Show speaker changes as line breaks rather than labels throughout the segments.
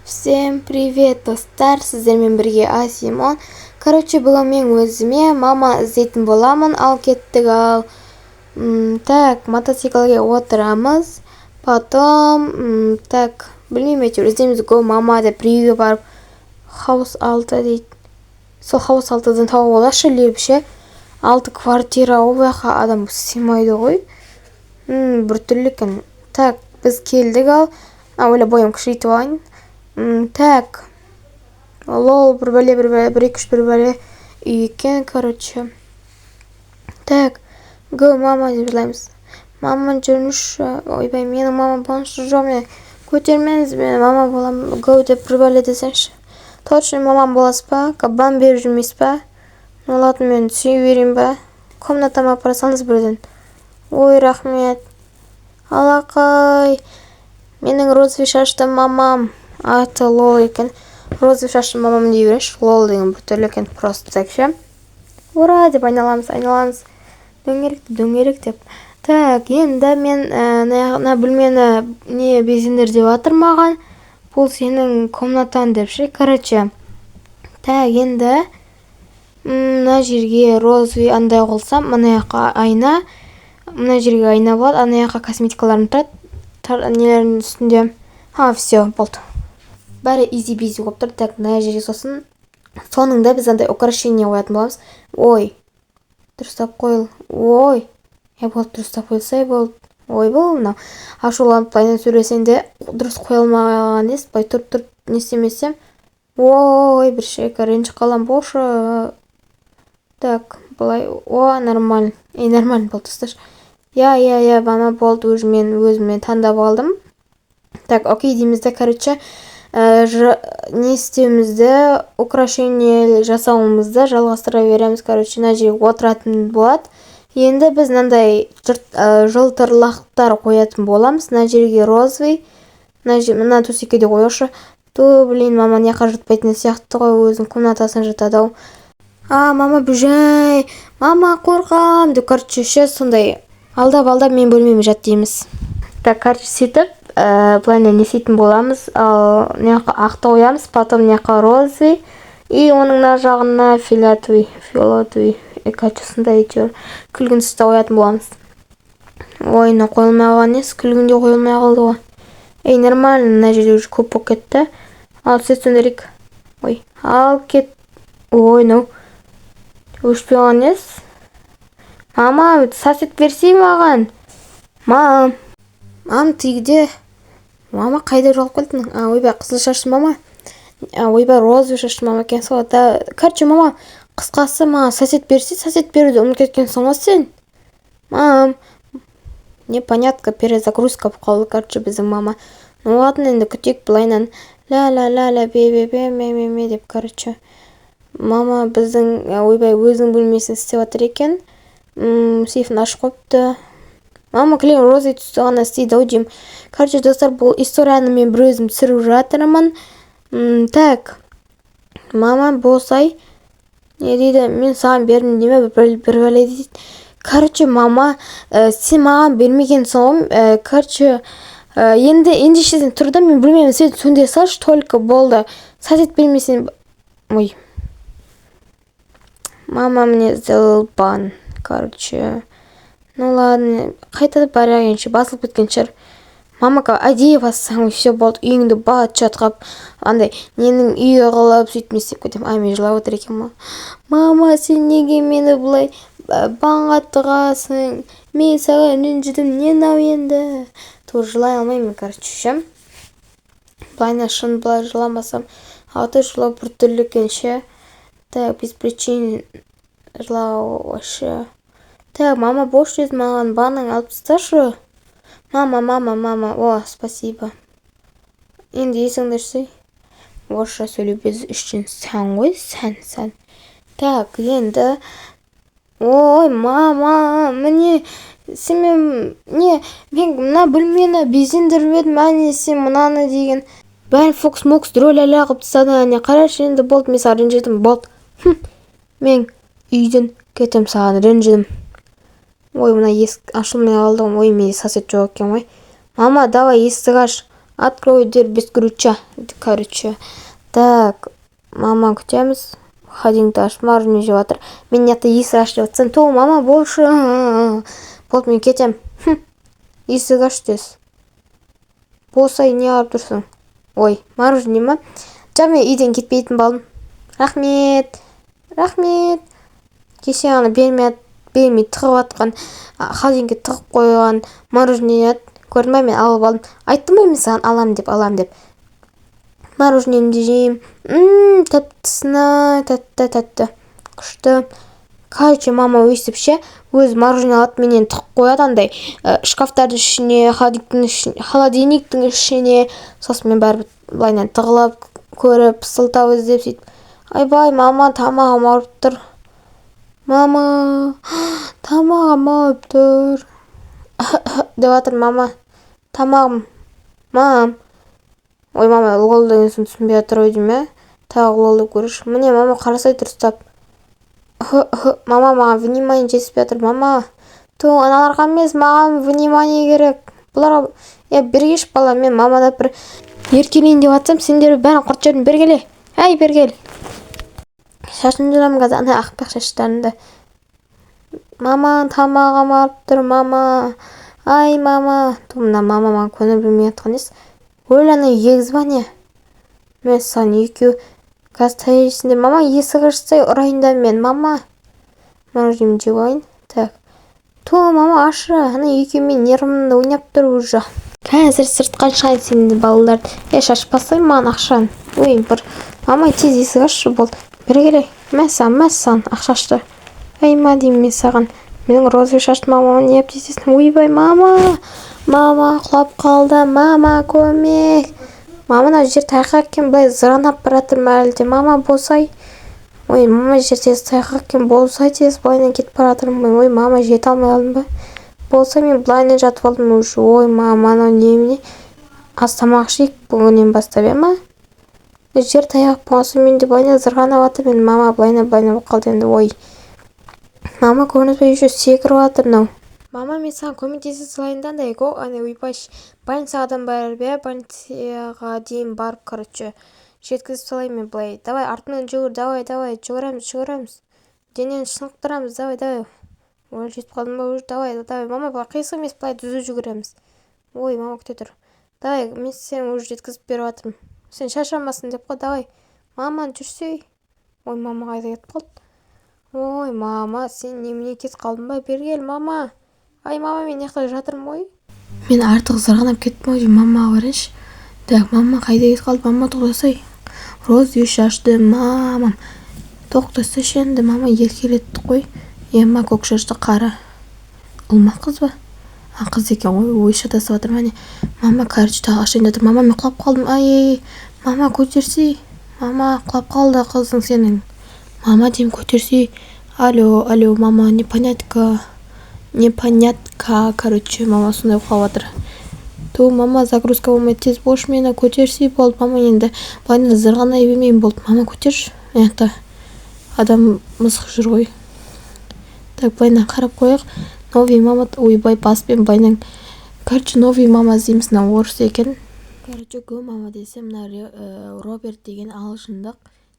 Всем привет, достар! Сіздермен бірге Асимон. Короче, бүгін мен өзіме мама іздейтін боламын. Ал кеттік, ал. Так, мотоциклге отырамыз. Потом, так, білмеймін, әйтеуір іздейміз. Го мама деп бір үйге барып, house 6 дейді. Сол house 6-дан тауып алайықшы, леп ше. Алты квартира, ол жаққа адам сыймайды ғой. Біртүрлі екен. Так, біз келдік, ал. А, ойла, бойым кішірейтіп алайын. Так. Лол, бір бәле, бір бәле, бір, екі, үш, бір бәле үй екен, короче. Так, го мама деп жылаймыз. Мама, жүріңізші. Ойбай, менің мама болыңызшы. Жоқ, мен көтермеңіз, мен мама боламын. Го деп бір бәле десеңші. Точно мамам боласыз ба? Кабан беріп жүрмейсіз ба? Ну ладно, мен сүйе берейін ба? Комнатама апара салыңыз бірден. Ой, рахмет. Алақай. Менің розовый шашты мамам. Аты Лол екен. Розовый шашты мамам дей берейінші. Лол деген біртүрлі екен. Просто так ше. Ура деп айналамыз, айналамыз. Дөңгелек, дөңгелек деп. Так, енді мен мына бөлмені не безендір деп жатыр маған. Бұл сенің комнатаң деп ше. Короче. Так, енді мына жерге розовый андай қылсам, мына жаққа айна, мына жерге айна болады, ана жаққа косметикаларым тұрады. Нелердің үстінде. А, все, болды. Бәрі изи-бизи болып тұр. Так, мына жерге сосын соңында біз андай украшение қоятын боламыз. Ой, дұрыстап қойыл. Ой, е, болды, дұрыстап қойылса болды. Ой, бұл мынау ашуланып былайынан сөйлесең де дұрыс қоя алмаған ес, былай тұрып тұрып не істемесем. Ой, бір шекі ренжіп қаламын бошы. Так, былай, о, нормально. Ей, нормально болды, ұсташы. Я, я, я, мама, болды, уже мен өзіме таңдап алдым. Так, окей дейміз да, короче, не істеуімізді, украшение жасауымызды жалғастыра береміз. Короче, мына жерге отыратын болады. Енді біз мынандай жылтырлақтар қоятын боламыз. Мына жерге розовый, мына жер, мына төсекке де қояйықшы. Ту, блин, мама мына жаққа жатпайтын сияқты ғой, өзінің комнатасына жатады ау. А, мама, бежай, мама, қорқам деп, короче, ше, сондай алдап алдап мен бөлмеме жат дейміз. Так, короче, сөйтіп былайынан не істейтін боламыз. Ал мына жаққа ақты қоямыз, потом мына жаққа розовый и оның мына жағына фиолетовый, фиолетовый, короче, сондай әйтеуір күлгін түсті қоятын боламыз. Ой, мына қойылмай қалған несі, күлгін де қойылмай қалды ғой. Ей, нормально, мына жерде уже көп болып кетті. Ал свет сөндірейік. Ой, ал кет. Ой, мынау өшпей қалған несі? Мама, сосед берсей маған. Мам, мам, ты где? Мама, қайда жоғалып кеттің? А, ойбай, қызыл шашты мама. А, ойбай, розовый шашты мама екен сол да. Короче, мама, қысқасы, маған сосед берсе, сосед беруді ұмытып кеткенсің ғой сен. Мам, непонятка, перезагрузка болып қалды, короче, біздің мама. Ну ладно, енді күтейік былайынан. Ля ля ля ля, бе бе бе ме ме ме деп, короче. Мама біздің, ойбай, өзінің бөлмесін істеп жатыр екен. Сейфін ашып қойыпты. Мама кілең розовый түсті ғана істейді ау деймін. Короче, достар, бұл историяны мен бір өзім түсіріп жатырмын. Так. Мама босай. Не дейді? Мен саған бердім деме, бір бәле дейді. Короче, мама, сен маған бермегенсің ғой. Короче, енді ендеше сен тұр да, мен бөлмемді свет сөндіре салшы, только болды. Сосед бермесең. Ой. Мама мне сделал бан. Короче. Ну ладно, қайтадан барайыншы, басылып кеткен шығар. Мамака әдейі бассаң, все, болды, үйіңді бат шат қылып, андай ненің үйі қылып, сөйтіп не істеп кетемін. Ай, мен жылап отыр екенмін ғой. Мама, сен неге мені бұлай банға тығасың? Мен саған ренжідім, не мынау енді? Тоже жылай алмаймын, короче, ше. Былайына шын былай жыламасам, а то жылау біртүрлі екен ше. Так, без причин жылау вообще. Так, мама, бош деді маған, баның алып тасташы. Мама, мама, мама, о, спасибо. Енді есіңді ашсай. Орысша сөйлеу біз үшін сән ғой, сән, сән. Так, енді. Ой, мама, міне, сен мен, не, мен мына бөлмені безендіріп едім, әне сен мынаны деген. Бәрін фокс-мокс дроль-ля қылып тастадың, әне, қарашы, енді болды, мен саған ренжідім, болды. Мен үйден кетем, саған ренжідім. Ой, мына есік ашылмай қалды ғой. Ой, менде сосед жоқ екен ғой. Мама, давай есік аш. Открой дверь без ключа, короче. Так, мама, күтеміз. Холодильникті ашып, мороженое жеп жатыр. Мен мына жақта есік аш деп жатсам, ту, мама, больше болды, мен кетемін. Есік аш тез болсай. Не алып тұрсың? Ой, мороженое ма? Жоқ, мен үйден кетпейтін болдым. Рахмет, рахмет. Кеше ана бермей тығып жатқан, холодильникке тығып қойған мороженое еді, көрдің ба? Мен алып алдым. Айттым ғой мен саған алам деп, алам деп. Мороженоемді жеймін. Тәттісін ай, тәтті, тәтті, күшті. Короче, мама өйстіп ше, өзі мороженое алады, менен тығып қояды андай шкафтардың ішіне, холодильниктің ішіне. Сосын мен бәрібір былайынан тығылып көріп, сылтау іздеп, сөйтіп. Айбай, мама, тамағым ауырып тұр, мама, тамағым ауырып тұр деп жатыр. Мама, тамағым, мам. Ой, мама, лол деген соң түсінбей жатыр ғой деймін, иә. Тағы лол деп көрейікші. Міне, мама, қарасай дұрыстап. Мама, маған внимание жетіспей жатыр, мама. Ту, аналарға емес, маған внимание керек. Бұларға е, бері бала. Мен мамада бір еркелейін деп жатсам, сендер бәрін құртып жібердің. Бері келе, әй, бері кел. Шашымды жұламын қазір, ана аппақ шаштарымды. Мама, тамағым ауырып тұр, мама, ай, мама. Ту, мына мама маған көңіл бөлмей жатқан несі? Өл, ана егіз ба, не? Мен саған екеу қазір таяқ жейсіңдер. Мама, есік ашсай, ұрайын да мен. Мама, мороженое жеп алайын. Так, ту, мама, ашы. Ана екеуі менің нервымды ойнап тұр уже. Қазір сыртқа шығайын сендер, балалар. Е, шашпасай маған ақшаны. Ой, бір, мама, тез есік ашшы, болды. Бері келе. Мә саған, мә саған, ақша ашты. Әй, ма деймін мен саған. Менің розовый шашты мамама не тиісесің? Ойбай, мама, мама, құлап қалды, мама, көмек! Мама, мына жер тайғақ екен, былай зырғанап бара жатырмын әлі де. Мама, босай. Ой, мама, жер тез тайғақ екен, болсай, тез былайынан кетіп бара жатырмын. Ой, мама, жете алмай қалдым ба? Болса, мен былайынан жатып алдым уже. Ой, мама, анау немене? Аз тамақ ішейік бүгіннен бастап, иә ма? Жер тайғақ болған соң, мен де былайынан зырғанап жатырмын енді. Мама, былайынан, былайынан болып қалды енді. Ой, мама, көрдіңіз бе, еще секіріп жатыр мынау. Мама, мен саған көмектесе салайын да, андай ана, ойбай, больницаға барып, иә, больницаға дейін барып, короче, жеткізіп салайын мен былай. Давай, артымнан жүгір, давай, давай, жүгіреміз, жүгіреміз, денені шынықтырамыз, давай, давай. Ой, жетіп қалдым ба уже? Давай, давай, мама, былай қисық емес, былай түзу жүгіреміз. Ой, мама, күте тұр. Давай, мен сені уже жеткізіп беріп жатырмын, сен шаршамасын деп қой. Давай, мама, жүрсей. Ой, мама қайда кетіп қалды? Ой, мама, сен немене, кетіп қалдың ба? Бері кел, мама. Ай, мама, мен мына жақта жатырмын ғой. Мен артық зырғанап кеттім ау деймін. Мамаға барайыншы. Так, мама қайда кетіп қалды? Мама, тоқтасай, розовый шашты мамам, тоқтасайшы енді. Мама, еркелеттік қой. Ема, көк шашты қара ұл ма, қыз ба? А, қыз екен ғой. Ой, шатасып жатырмын. Әне, мама, короче, тағы ашайын жатыр. Мама, мен құлап қалдым. Ай, мама, көтерсей. Мама, құлап қалды қызың сенің. Мама деймін, көтерсей. Алло, алло, мама, непонятка, непонятка. Короче, мама сондай болып қалып жатыр. Ту, мама, загрузка болмай, тез болшы, мені көтерсей, болды. Мама, енді былайынан зырғанай бермеймін, болды. Мама, көтерші. Мына жақта адам, мысық жүр ғой. Так, былайынан қарап қояйық. Новый мама. Ойбай, баспен былайынан. Короче, новый мама іздейміз. Мынау орыс екен. Короче, го мама десе, мына Роберт деген ағылшындық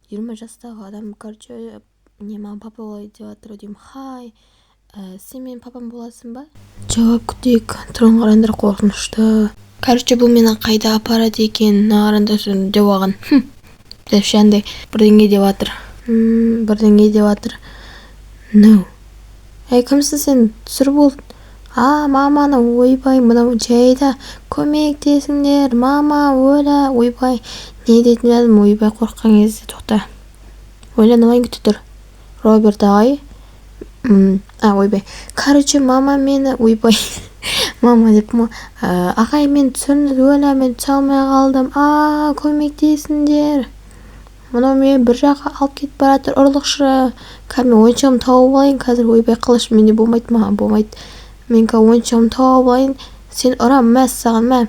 20 жастағы адам. Короче, не, маған папа болайын деп жатыр деймін. Хай, сен менің папам боласың ба? Жауап күтейік. Түрін қараңдар, қорқынышты. Короче, бұл мені қайда апарады екен? Мына қараңдар, деп алған деп ше, андай бірдеңе деп жатыр, бірдеңе деп жатыр. No, ей, кімсің сен? Түсір бол. А, маманы, ойбай, мынау жайда, көмектесіңдер, мама, өлә. Ойбай, не дейтін едім? Ойбай, қорыққан кезде. Тоқта, ойланып алайын, күте тұр. Роберт ағай. А, ойбай, короче, мама мені, ойбай, мама деп, ағай, мен түсіріңіз. Өлә, мен түсе алмай қалдым. А, көмектесіңдер, мынау мені бір жаққа алып кетіп бара жатыр, ұрлықшы. Қазір мен ойыншығымды тауып алайын қазір. Ойбай, қылыш менде болмайды, маған болмайды. Мен қазір ойыншығымды тауып алайын. Сен ұрам, мә саған, мә,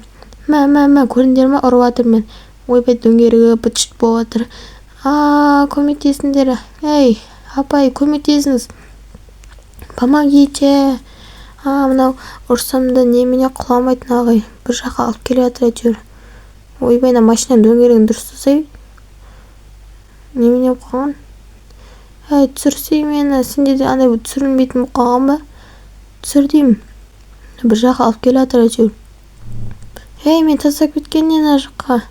мә, мә, мә. Көрдіңдер ма, ұрып жатырмын мен. Ойбай, дөңгелегі быт шыт болып жатыр. А, көмектесіңдер, ей, апай, көмектесіңіз, помогите. А, мынау ұрсам да немене, құламайтын ағай. Бір жаққа алып келе жатыр әйтеуір. Ойбай, мына машинаның дөңгелегін дұрыстасай. Немене болып қалған? Әй, түсірсей мені. Сенде де андай түсірілмейтін болып қалған ба? Түсір деймін. Бір жаққа алып келе жатыр әйтеуір. Ей, мен тастап кеткен не ана жаққа?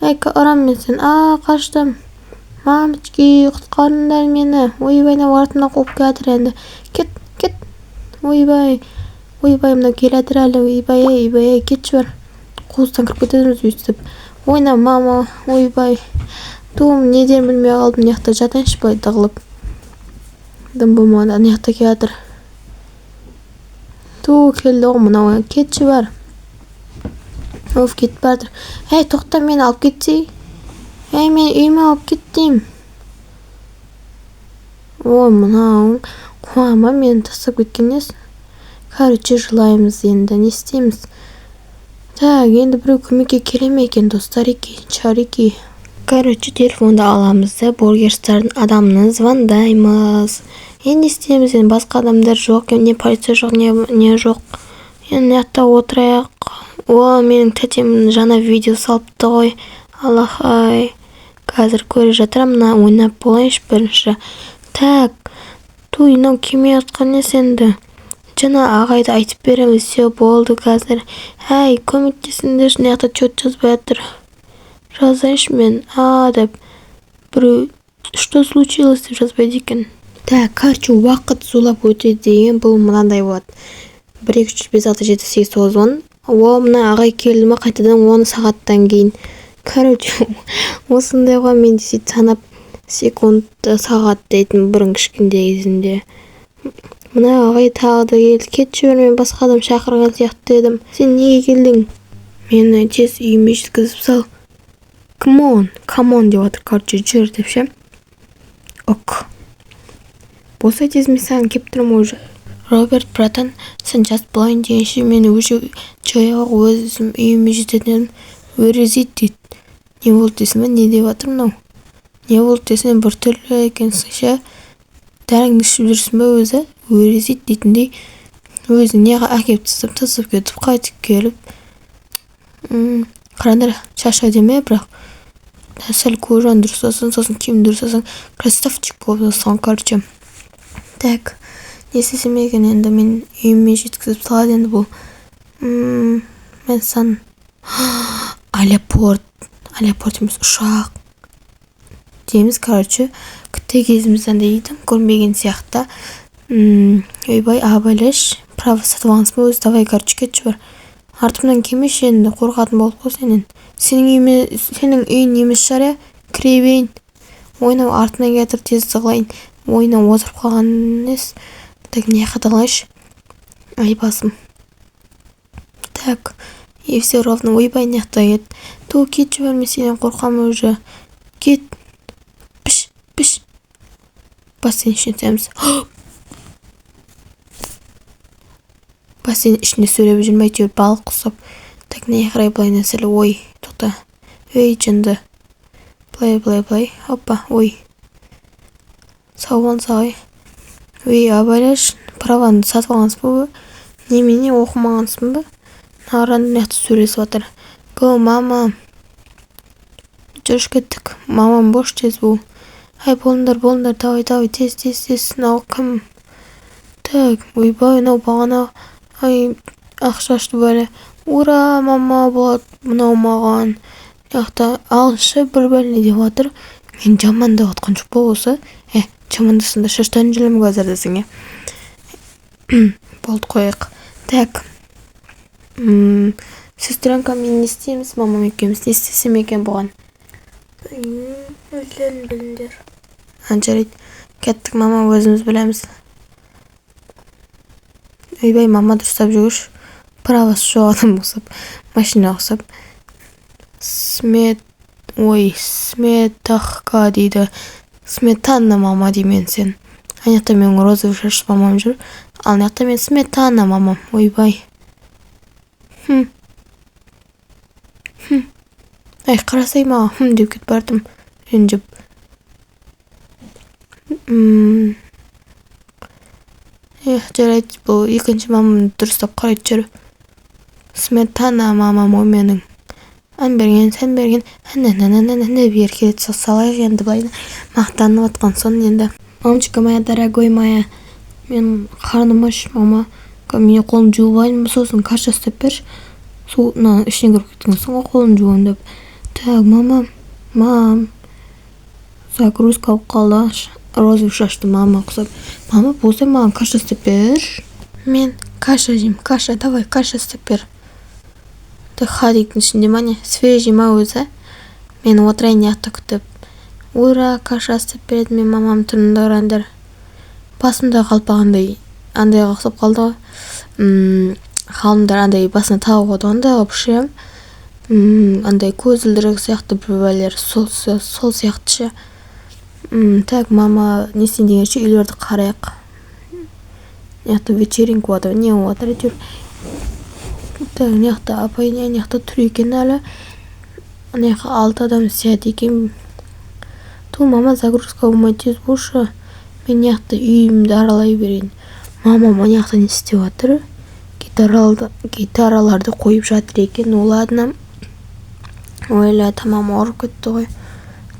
Ей, ұрам мен сені. А, қаштым. Мамочки, құтқарыңдар мені. Ойбай, мынау артымнан қуып келе жатыр енді. Кет, кет. Ойбай. Ойбай, мынау келе жатыр әлі. Ойбай, ей, ойбай, ей, кетші бар. Қуыстан кіріп кетеміз өйтіп. Ойна, мама, ойбай. Туым, не дерін білмей қалдым. Мына жақта жатайыншы былай тығылып. Дым болмағанда ана жақта келе жатыр. Ту, келді ғой мынау. Кетші бар. Оф, кетіп бара жатыр. Ей, тоқта, мені алып кетсей. Ей, мені үйіме алып кет деймін. Ой, мынау қуама, мені тастап кеткен несі? Короче, жылаймыз енді, не істейміз? Так, енді біреу көмекке келе ме екен, достарики, чарики? Короче, телефонды аламыз да, Бургерстардың адамына звондаймыз. Енді не істейміз енді, басқа адамдар жоқ, не полиция жоқ, не жоқ. Енді мына жақта отырайық. О, менің тәтем жаңа видео салыпты ғой. Аллахай. Қазір көре жатырмын, мына ойнап болайыншы бірінші. Так, туй, мынау келмей жатқан несі енді? Жаңа ағайды айтып береміз, все болды қазір. Әй, көмектесіңдерші, мына жақта чё-то жазбай жатыр. Жазайыншы мен, а деп. Біреу что случилось деп жазбайды екен. Так, короче, уақыт зулап өтеді деген бұл мынандай болады. 1, 2, 3, 5, 6, 7, 8, 9, 10. О, мына ағай келді ма қайтадан 10 сағаттан кейін. Короче, осындай ғой, мен де сөйтіп санап секунд, сағат дейтін бұрын кішкентай кезімде. Мына ағай тағы да келді. Кетші бер, мен басқа адам шақырған сияқты едім. Сен неге келдің? Мені тез үйіме жеткізіп сал. Come on, come on деп жатыр, короче, жүр деп ше. Ок. Болса тез, мен саған келіп тұрмын уже. Роберт, братан, сен жас болайын дегенше мен уже жаяу өзім үйіме жететін едім. Өрезейді дейді. Не болды дейсің ба? Не деп жатыр мынау? Не болды десең, біртүрлі екенсің ше. Дәріңді ішіп жүрсің ба өзі? Өрезейді дейтіндей. Өзі неға әкеліп тастап, тастап кетіп, қайтып келіп. Қараңдар, шашы әдемі, бірақ сәл кожаны дұрыстасаң, сосын киімді дұрыстасаң, красавчик болып жатсаң, короче. Так, не істесем екен енді, мен үйіме жеткізіп салады енді бұл. Мен сан аэропорт, аэропорт емес, ұшақ дейміз, короче, кішкентай кезімізде андай дым көрмеген сияқты. Ойбай, абайлашы, право сатып алғансың ба өзі? Давай, короче, кетші бар. Артымнан келмеші енді, қорқатын болып қой сенен. Сенің үйіме, сенің үйің емес шығар, иә? Кіре берейін. Ойнау артынан келе жатыр, тез тығылайын. Ойнау отырып қалған несі? Так, мына жаққа тығылайыншы. Ай, басым. Так, и все ровно. Ойбай, мына жақта кет. Ту, кетші бар, мен сенен қорқамын уже. Кет. Піш, піш. Бассейн ішіне түсеміз. Бассейн ішінде сөйлеп жүрмей, әйтеуір балық құсап. Так, мына қарай былай нәрселер. Ой, тоқта. Ей, жынды. Былай, былай, былай. Опа, ой. Сау болыңыз, ағай. Ой, абайлашы, праваны сатып алғансың ба? Немене, оқымағансың ба? Мына мына жақта сөйлесіп жатыр. Го, мама. Жүрші, кеттік. Мамам бош, тез бол. Ай, болыңдар, болыңдар, давай, давай, тез, тез, тез. Мынау кім? Так, ойбай, мынау бағана, ай, ақ шашты бәле. Ура, мама болады мынау маған. Мына жақта алшы бір бәле деп жатыр. Мен жамандап жатқан жоқ па осы? Жамандасыңдар, шаштарын жұламын қазір десең, е. Болды, қояйық. Так. Сестренка, мен не істейміз, мамам екеуміз не істесем екен бұған?
Өздерің біліңдер.
Жарайды. Кеттік, мама, өзіміз білеміз. Ойбай, мама, дұрыстап жүгірші. Правасы жоқ адам ұқсап, машина ұқсап. Ой, сметахка дейді. Сметана мама деймін сен. Ана жақта менің розовый шашты мамам жүр. Ал мына жақта мен сметана мамам. Ойбай. Ай, қарасай маған, хм деп кетіп бардым. Ренжіп. Эх, жарайды, бұл екінші мамам дұрыстап қарайтын шығар. Сметана мамам ғой менің. Ән берген, сән берген, деп еркелете салайық енді, былай мақтанып жатқан соң енді. Мамочка моя, дорогой моя, мен қарным аш, мама. Мен қолымды жуып алайын, сосын каша істеп берші. Су мынаның ішіне кіріп кеткенсің ғой, қолымды жуамын деп. Так, мама, мам, загрузка болып қалды. Розовый шашты мама ұқсап. Мама, болса, маған каша істеп берші. Мен каша жеймін, каша, давай, каша істеп бер. Так, холодильниктің ішінде ма, не? Свежий ма өзі? Мен отырайын мына жақта күтіп. Ура, каша істеп береді. Мен мамамның түрін қараңдар. Басымда қалпақ андай андайға ұқсап қалды ғой. Ғалымдар андай басына тағып қойды ғой, андай қылып ше. Андай көзілдірік сияқты бір бәлелер, сол сияқты ше. Так, мама не істейін дегенше, үйлерді қарайық. Мына жақта вечеринка болып жатыр, не болып жатыр әйтеуір. Так, мына жақта апай, не, мына жақта тұр екен әлі. Ана жаққа алты адам сияды екен. Ту, мама, загрузка болмай, тез болшы. Мен мына жақта үйімді аралай берейін. Мама мына жақта не істеп жатыр? Гитараларды қойып жатыр екен. Ну ладно. Ойла, тамағым ауырып кетті ғой.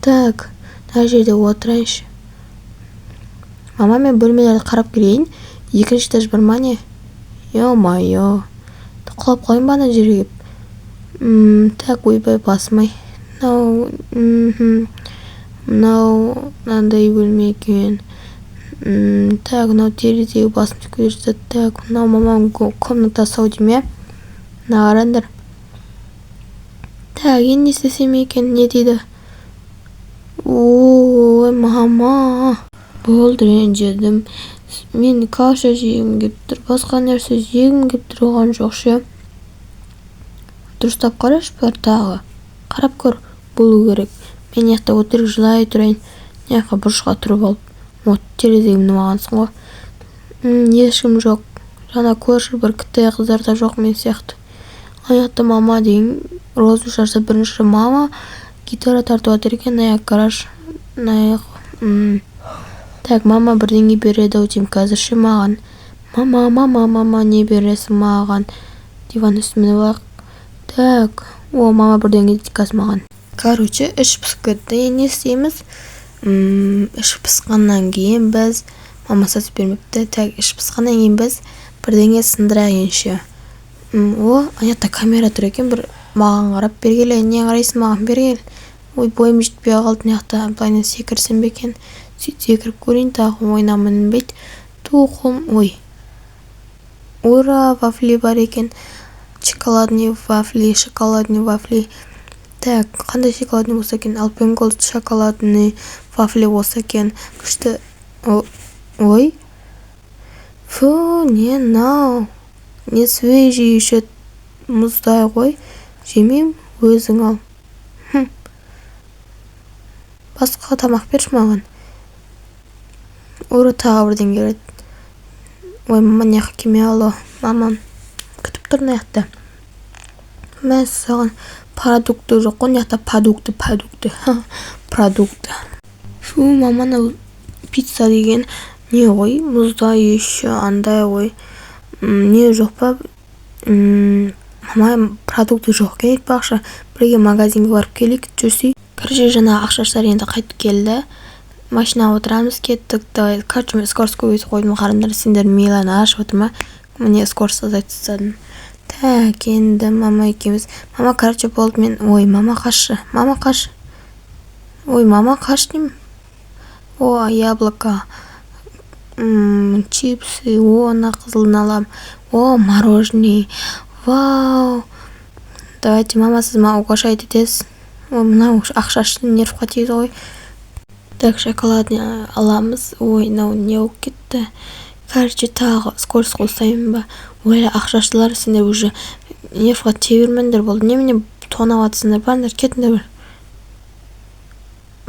Так, мына жерде отырайыншы. Мама, мен бөлмелерді қарап келейін. Екінші этаж бар ма, не? Ё-моё, құлап қалайын ба ана жерге келіп? Так, ойбай, басым ай. Мынау, мынау мынандай бөлме екен. Так, мынау терезеге басым түсіп келе жатады. Так, мынау мамамның комнатасы ау деймін, иә. Мына қараңдар. Так, енді не істесем екен? Не дейді? Ой, мама, болды, ренжідім. Мен каша жегім келіп тұр, басқа нәрсе жегім келіп тұрған жоқ ше. Дұрыстап қарашы, бар, тағы қарап көр, болу керек. Мен мына жақта өтірік жылай тұрайын, мына жаққа бұрышқа тұрып алып. Вот, терезеге мініп алғансың ғой. Ешкім жоқ. Жаңа көрші бір кітай қыздар да жоқ мен сияқты. Ана жақта мама деген розовый шашты бірінші мама гитара тартып жатыр екен. Мына жақ гараж, мына жақ. Так, мама бірдеңе береді ау деймін қазір ше маған. Мама, мама, мама, не бересің маған? Диван үстіне мініп алайық. Так, о, мама бірдеңе дейді қазір маған. Короче, іш пысып кетті. Енді не істейміз? Іш пысқаннан кейін біз, мама сатып бермепті. Так, іш пысқаннан кейін біз бірдеңе сындырайық ше. О, ана жақта камера тұр екен бір, маған қарап. Бері кел, не қарайсың маған, бері кел. Ой, бойым жетпей қалды. Мына жақта былайынан секірсем бе екен? Сөйтіп секіріп көрейін, тағы ойнамын ілінбейді. Ту, қолым, ой. Ура, вафли бар екен. Шоколадный вафли, шоколадный вафли. Так, қандай шоколадный болса екен? Альпен Голд шоколадный вафли болса екен күшті. Ой, фу, не мынау? Не свежий, еще мұздай ғой. Жемеймін, өзің ал. Басқа тамақ берші маған. Ура, тағы бірдеңе келеді. Ой, мама, мына жаққа келмей қалды. Мамам күтіп тұр мына жақта. Мәссаған, продукты жоқ қой мына жақта. Продукты, продукты, продукты. Фу, мама, мынау пицца деген не ғой, мұздай еще андай ғой. Не жоқ па? Мама, продукты жоқ екен айтпақшы. Бірге магазинге барып келейік, жүрсей. Короче, жаңағы ақшаштар енді қайтып келді. Машинаға отырамыз, кеттік, давай. Короче, мен скорость көбейтіп қойдым, қараңдар. Сендердің миларың ашып отыр ма? Міне, скорость азайтып тастадым. Так, енді мама екеуміз. Мама, короче, болды, мен, ой, мама, қашшы, мама, қаш. Ой, мама, қаш деймін. О, яблоко, чипсы. О, ана қызылын аламын. О, мороженое, вау. Давайте, мама, сіз маған угощать етесіз. Ой, мынау ақшашты нервқа тиді ғой. Так, шоколадный аламыз. Ой, мынау не болып кетті? Короче, тағы скорость қосайын ба? Ой, ақшашылар, сендер уже нервқа тие бермеңдер, болды. Немене тонап жатсыңдар? Барыңдар, кетіңдер.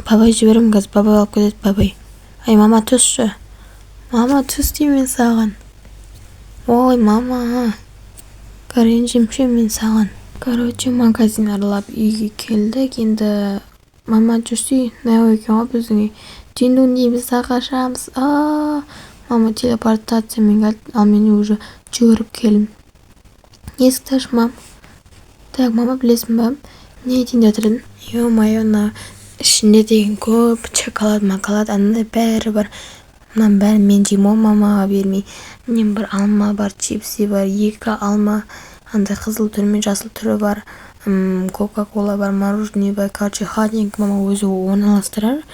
Бабай жіберемін қазір, бабай алып кетеді, бабай. Ай, мама, түсші, мама, түс деймін мен саған. Ой, мама, ренжімші мен саған. Короче, магазин аралап, үйге келдік енді. Мама, жүрсей. Мынау екен ғой біздің үй. Дин дейміз да, қашамыз. А, мама телепортациямен келді, ал мен уже жүгіріп келдім. Есікті аш, мам. Так, мама, білесің ба, Не айтайын деп жатыр едім? Ё-моё, мына ішінде деген көп шоколад, маколад, анандай бәрі бар. Мынаның бәрін мен жеймін ғой мамаға бермей. Нем бар? Алма бар, чипсы бар, екі алма, андай қызыл түрі мен жасыл түрі бар, кока кола бар, мороженое бар. Короче, холодильник мама өзі орналастырар,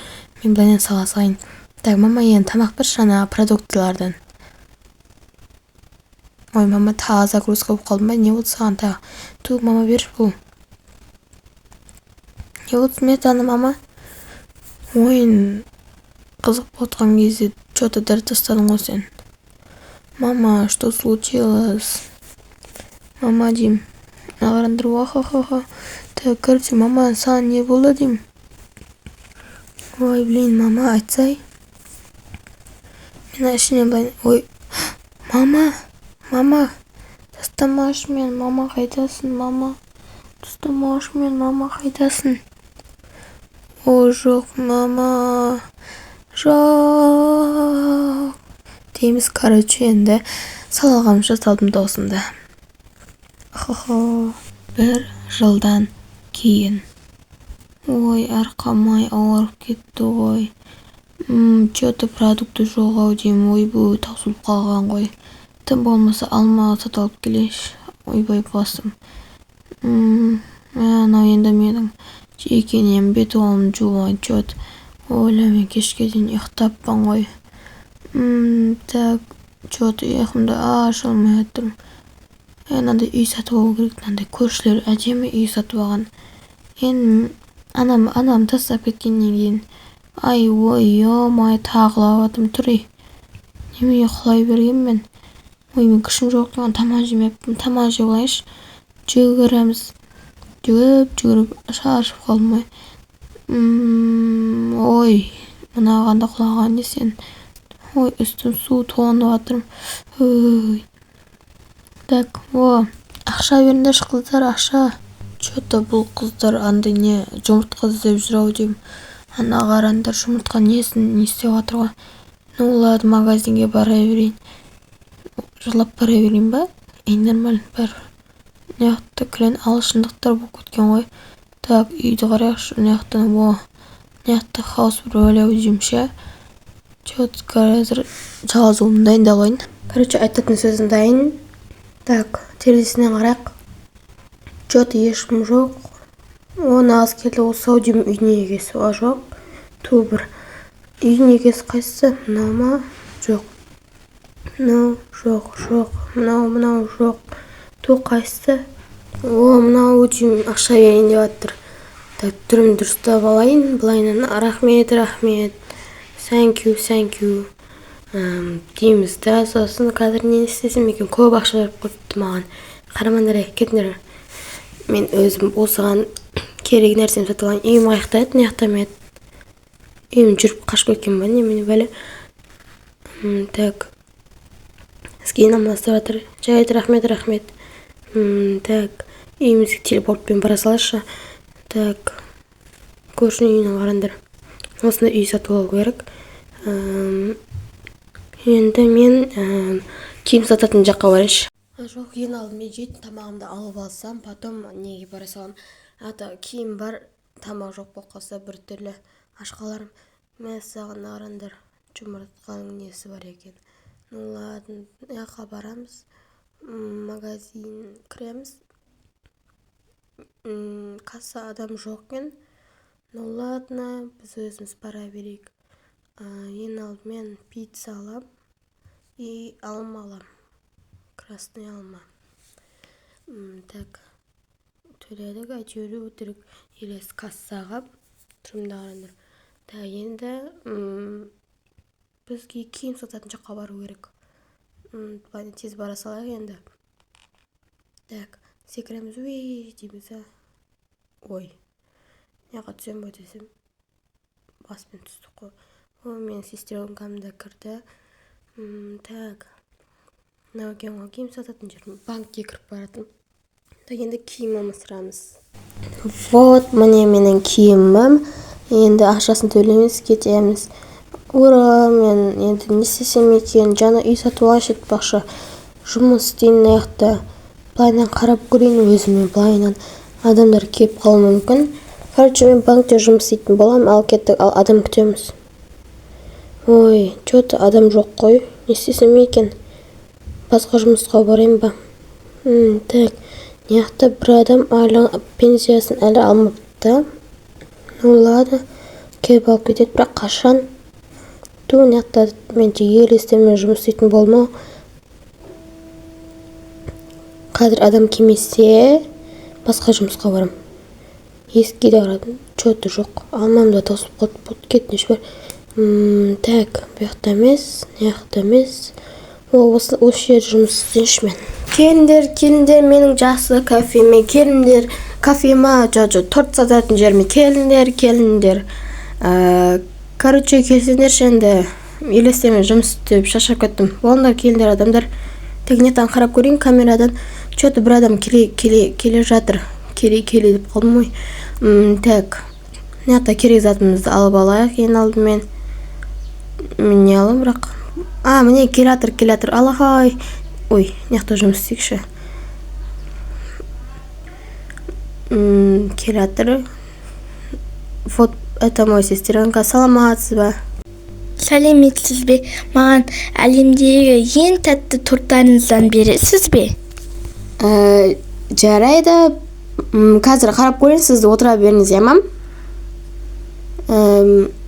мен былайынан сала салайын. Так, мама, енді тамақ берші ана продуктылардан. Ой, мама, тағы загрузка болып қалдым ба? Не болды саған тағы? Ту, мама, берші. Бұл не болды? Сметана, мама. Ойын қызық болып жатқан кезде че-то діріп тастадың ғой сен. Мама, что случилось? Мама деймін, мына қараңдар. Уа-ха-ха-ха. Так, короче, мама, саған не болды деймін. Ой, блин, мама, айтсай. Мен ішінен былай. Ой, мама, мама, тастамашы мені, мама, қайдасың? Мама, тастамашы мені, мама, қайдасың? О, жоқ, мама, жоқ дейміз. Короче, енді сала алғанымша салдым даусымды. Хо-хо. Бір жылдан кейін. Ой, арқам, ай, ауырып кетті ғой. Че-то продукты жоқ ау деймін. Ойбу, таусылып қалған ғой. Тым болмаса алма сатып алып келейінші. Ойбай, басым. Мынау енді менің жеке нем, бет қолымды жуып че-то. Ойла, мен кешке дейін ұйықтаппын ғой. Так, че-то ұйқымды аша алмай жатырмын. Мынандай үй сатып алу керек. Мынандай көршілер әдемі үй сатып алған. Енді анам тастап кеткеннен кейін. Ай, ой, ё-моё, тағы құлап жатырмын. Тұр, ей, неменеге құлай бергенмін мен? Ой, мен күшім жоқ екен, тамақ жемеппін. Тамақ жеп алайыншы. Жүгіреміз, жүгіріп жүгіріп шаршап қалдым ғой. Ой, мынаған да құлаған не сен? Ой, үстім су, тоңып жатырмын. Ой, так, о, ақша беріңдерші, қыздар, ақша. Че-то бұл қыздар андай не, жұмыртқа іздеп жүр ау деймін. Ана қараңдар, жұмыртқа несін, не істеп жатыр ғой. Ну ладно, магазинге бара берейін. Жылап бара берейін ба? Ей, нормально бәрібір. Мына жақта кілең ағылшындықтар болып кеткен ғой. Так, үйді қарайықшы мына жақтан. О, мына жақта хаус бір бәле деймін ше. Че-то қазір жазуымды дайындап алайын. Короче, айтатын сөзім дайын. Так, терезесінен қарайық. Че-то ешкім жоқ. О, нағыз келді осы ау деймін үйдің егесі. А, жоқ, ту, бір үйдің егесі қайсысы? Мынау ма? Жоқ, мынау жоқ, жоқ, мынау, мынау жоқ. Ту, қайсысы? О, мынау деймін, ақша берейін деп жатыр. Так, түрімді дұрыстап алайын былайынан. Рахмет, рахмет, thank you, thank you дейміз да. Сосын қазір не істесем екен? Көп ақша беріп қойыпты маған. Қарамаңдар, ей, кетіңдер. Мен өзім осыған керек нәрсемді сатып алайын. Үйім қаяқта еді? Мына жақта ма еді үйім? Жүріп қашып кеткен ба, немене, бәле? Так, бізге амандасып жатыр. Жарайды, рахмет, рахмет. Так, үйімізге телепортпен бара салайықшы. Так, көршінің үйіне қараңдар. Осындай үй сатып алу керек. Енді мен киім сататын жаққа барайыншы. Жоқ, ең алдымен жейтін тамағымды алып алсам, потом неге бара саламын. А то киім бар, тамақ жоқ болып қалса, біртүрлі аш қалармын. Мәссаған, қараңдар, жұмыртқаның несі бар екен. Ну ладно, мына жаққа барамыз, магазин кіреміз. Касса адам жоқ екен. Ну ладно, біз өзіміз бара берейік. Ең алдымен пицца алам и алма алам, красный алма. Так, төледік, әйтеуір өтірік елес кассаға. Түрімді қараңдар. Так, енді бізге киім сататын жаққа бару керек. Былай тез бара салайық енді. Так, секіреміз, уи дейміз. Ой, мына жаққа түсемін ба десем, баспен түстік қой. Ой, менің сестренкам да кірді. Так, мынау екен ғой киім сататын жер. Банкке кіріп бара жатырмын. Так, енді киім алмастырамыз. Вот, міне менің киімім. Енді ақшасын төлейміз, кетеміз. Ура! Мен енді не істесем екен? Жаңа үй сатып алайыншы, айтпақшы. Жұмыс істейін. Мына жақта былайынан қарап көрейін өзіме былайынан. Адамдар келіп қалуы мүмкін. Короче, мен банкте жұмыс істейтін боламын. Ал кеттік, ал адам күтеміз. Ой, че-то адам жоқ қой. Не істесем екен? Басқа жұмысқа барайын ба? Так, мына жақта бір адам әлі пенсиясын әлі алмапты. Ну ладно, келіп алып кетеді, бірақ қашан? Ту, мына жақта мен елестермен жұмыс істейтін болдым ау. Қазір адам келмесе, басқа жұмысқа барамын. Есікке де қарадым, че-то жоқ. Алмам да таусылып қалды, болды, кетіңізші бар. Так, бұл жақта емес, мына жақта емес. О, осы жерде жұмыс істейінші мен. Келіңдер, келіңдер, менің жақсы кафеме келіңдер. Кафе ма? Жоқ, торт сататын жеріме келіңдер, келіңдер. Короче, келсеңдерші енді, елестермен жұмыс істеп шаршап кеттім. Болыңдар, келіңдер, адамдар. Тек мына қарап көрейін камерадан. Че-то бір адам келе, келе, келе жатыр. Келе, келе деп қалдым ғой. Так, мына жақта керек затымызды алып алайық ең алдымен. Мен не аламын бірақ? А, міне, келе жатыр, келе жатыр. Алахай. Ой, мына жақта жұмыс істейікші. Келе жатыр. Вот, это мой сестренка. Саламатсыз ба?
Сәлеметсіз бе? Маған әлемдегі ең тәтті торттарыңыздан бересіз бе?
Жарайды. Қазір қарап көрейін, сіз отыра беріңіз, иә, мам?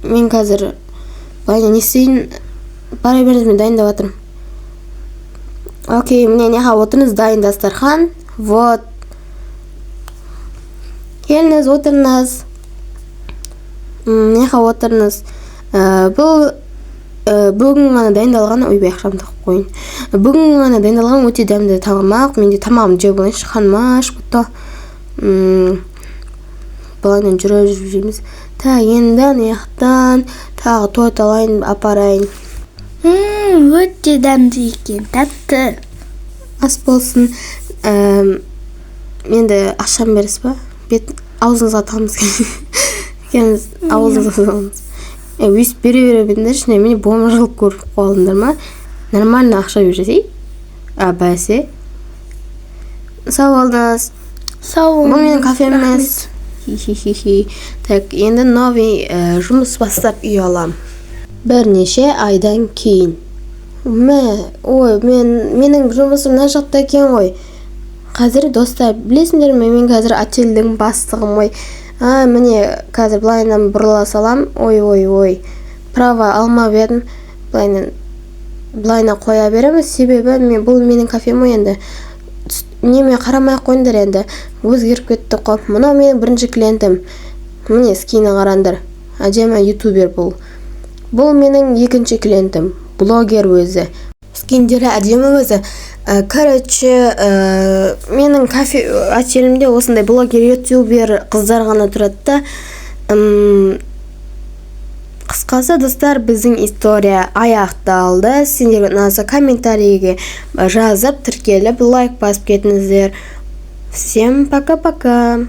Мен қазір былай не істейін, бара беріңіз, мен дайындап жатырмын. Окей, міне, мына отырыңыз, дайын дастархан. Вот. Келіңіз, отырыңыз. Мына жаққа отырыңыз. Бұл бүгін ғана дайындалған, ойбай, ақшамды тығып қояйын. Бүгін ғана дайындалған өте дәмді тамақ. Менде тамағымды жеп алайыншы, қарным ашып кетті. Былайынан жүріп жүріп жейміз. Так, енді ана жақтан тағы торт алайын, апарайын.
Өте дәмді екен, тәтті.
Ас болсын. Енді ақшаны бересіз ба? Бет аузыңызға тығамыз. Келіңіз, аузыңызға саламыз. Өйстіп бере бере беріңдерші, немене бомж қылып көріп қалдыңдар ма? Нормально ақша берсей. А, бәсе. Сау болыңыз.
Сау
Бұл менің
болыңыз.
кафем емес. Хи-хи-хи-хи. Так, енді новый жұмыс бастап үй алам. Бірнеше айдан кейін. Мә, ой, менің жұмысым мына жақта екен ғой. Қазір, достар, білесіңдер ме, мен қазір отельдің бастығым ғой. А, міне, қазір былайынан бұрыла салам. Ой, ой, ой. Право алмап едім. Былайынан қоя береміз, себебі мен, бұл менің кафем ғой енді. Неме қарамай ақ қойыңдар енді. Өзгеріп кетті қой. Мынау менің бірінші клиентім. Міне, скині қараңдар. Әдемі ютубер бұл. Бұл менің екінші клиентім. Блогер өзі. Скиндері әдемі өзі. Короче, менің кафе отелімде осындай блогер, ютубер қыздар ғана тұрады да. Қысқасы, достар, біздің история аяқталды. Сендерге ұнаса, комментарийге жазып, тіркеліп, лайк басып кетіңіздер. Всем пока-пока.